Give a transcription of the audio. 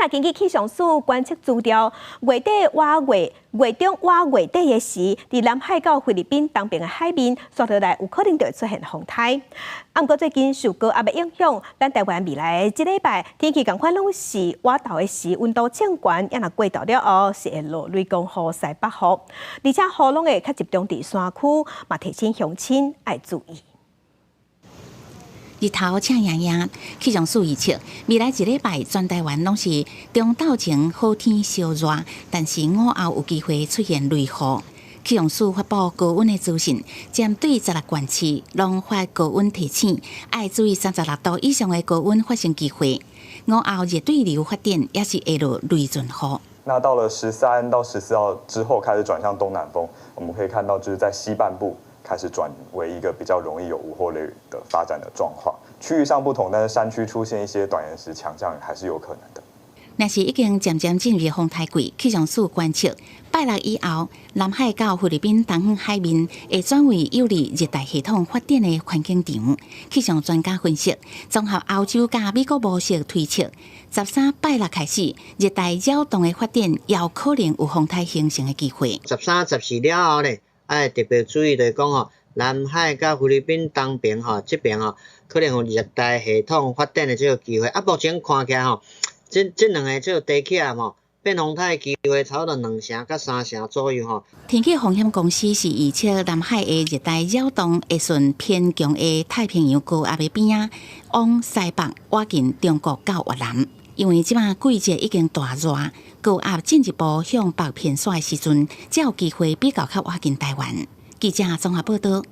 若根據氣象署觀測資料，月底倚月月中倚月底的時，佇南海到菲律賓東邊的海面，紲落來有可能就會出現風颱。啊，毋過最近受高壓的影響，咱台灣未來這禮拜天氣仝款攏是倚晝的時溫度正懸，也若過晝了後是會落雷公雨、西北雨，而且雨攏會較集中佇山區，嘛提醒鄉親愛注意。日頭赤炎炎，氣象署預測未來一禮拜全台灣攏是中晝前好天燒熱，但是午後有機會出現雷雨。氣象署發布高溫的資訊，針對16縣市攏發高溫提醒，愛注意36度以上的高溫發生機會。午後熱對流發展也是會落雷陣雨。那到了13到14號之後，開始轉向東南風，我們可以看到就是在西半部開始轉為一個比較容易有午後雷雨的發展的狀況。區域上不同，但是山區出現一些短延時強降雨還是有可能的。若是已經漸漸進入風颱季，氣象署觀測拜六以後，南海到菲律賓東方海面會轉為有利熱帶系統發展的環境場。氣象專家分析，綜合歐洲佮美國模式推測，13拜六開始，熱帶擾動的發展有可能有風颱形成的機會。 13、14了後咧，愛特別注意就是講吼，南海佮菲律賓東邊吼，這邊吼，可能有熱帶系統發展的這個機會。啊，目前看起來吼，這兩个這個地區啊吼，變風颱的機會差不多兩成佮三成左右吼。天氣風險公司是預測南海的熱帶擾動會順偏強的太平洋高壓的邊仔，往西北倚近中國到越南。因為這馬季節已經大熱，高壓進一步向北偏徙的時陣，才有機會比較較倚近台灣。記者綜合報道。